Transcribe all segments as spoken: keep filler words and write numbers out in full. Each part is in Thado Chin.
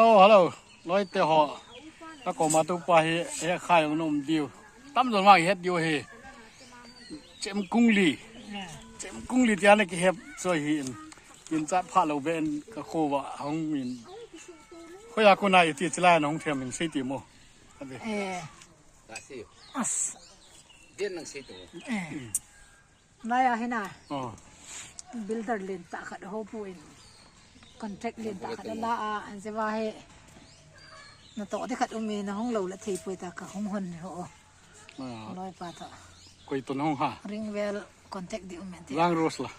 Hello, hello. Loi te ho. Ka koma tu pa hi, he khai ong nom diu. Tam jong ma het diu hi. Chem kung li. Chem kung li tia na ki hep so hi in. Kin chat pha lo ben ka kho wa hong in. Khoya ko na iti chila na hong them in sei ti mo. Ade. Eh. As. Din nang sei tu. Eh. Nai a hina. Oh. Builder len ta khat ho pu in. Contract len ta khat la a an se wa he. Na to de khat um mi na hong lo la thei pui ta ka hong hon ho. Ah. Loi pa ta. Koi to hong ha. Ring well contact di um men te. Jang Rose la.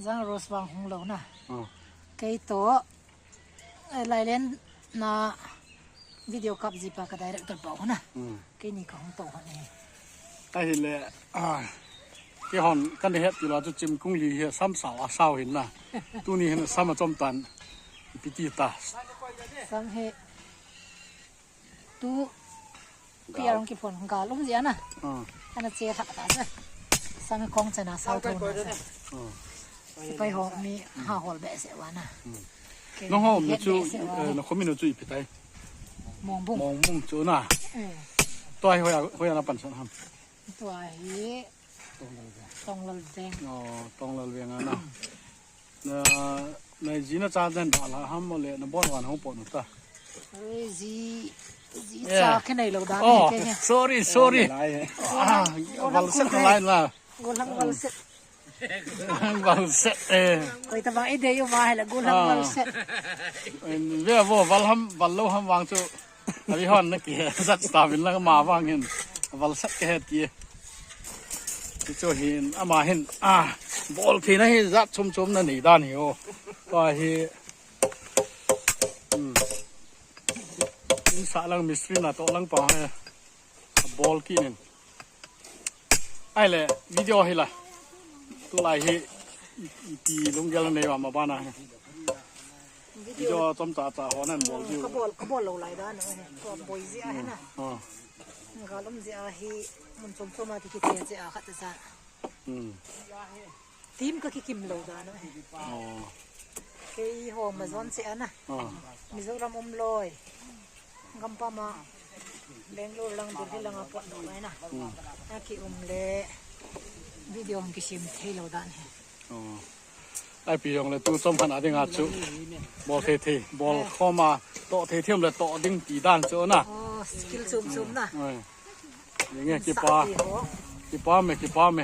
Jang Rose wang hong lo na. Oh. Kei to. Eh, Lailen na video kap ji pa ka director pa ho na. Hmm. Kei ni ka hong to ho ni. Ahile, ah, kei hon kan het ti la chu chim kung li hi sam sao a sao hin na. Tuni hin sam a chom tan. Piti ta. Sam he. Tu Pi arong ki phone gal um jia na. Ah. Ana che thak ta sa. Sang kong chana sao tho na sa. Ah. Sipai ho mi ha hol be se wa na. Hmm. Ke No ho mi het chu be se wa eh, na. No khomi no chu ipi tai. Mong bung. Mong bung chu na. Eh. To ai hoya hoya na pan san ham. To ai Tonglal Veng. Oh, Tonglal Veng ana. Na, na ji na cha den da la ham mo le na bon wan ho po nu ta. Oi, ji, ji Yeah. cha ke nei lo da Oh, nei ke he. Sorry, sorry. Lai he. Ah, Golang val set kul na he. Lai la. Golang val set. Val set eh. Koi ta bang i de yo ma he la golang Ah. val set. En ve vo val ham val lo ham wang chu. Avi hon na ki zat stavin lang ma vang hin. Val set ke he ti. Ti chu hin ama hin a bol thei na hi zat chom chom na nei dan hi o. Ka hi. Hmm. In sa lang mistri na to lang pa he. Bol ki nin. Ai le video hi la. Tu lai hi i, i ti lunggel nei wa ma bana he. Video chom cha cha ho nan bol diu. Ka bol, ka bol lo lai dan. Ko boi ji a he na. Ha. Ngalum ji a hi mun chom chom a ki ki che che a khat cha. Hmm. Team ka kikim lo dan ahi. Oh. Kei ho Amazon che ana. Oh. Mizoram um loi. Gampam a Bangalore lang Delhi lang a pot lo na. Hmm. A ki um le video hong kisim thei lo dan hi. Oh. Ai pi jong le tu chom khan a ding a chu. Bol thei thei, bol khom a, to thei thei um le to ding ti dan chu na. Oh, skill chom chom na. Oi. Ni nge kipa. Sa ti ho. Kipa me, kipa me.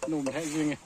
Num he jing e.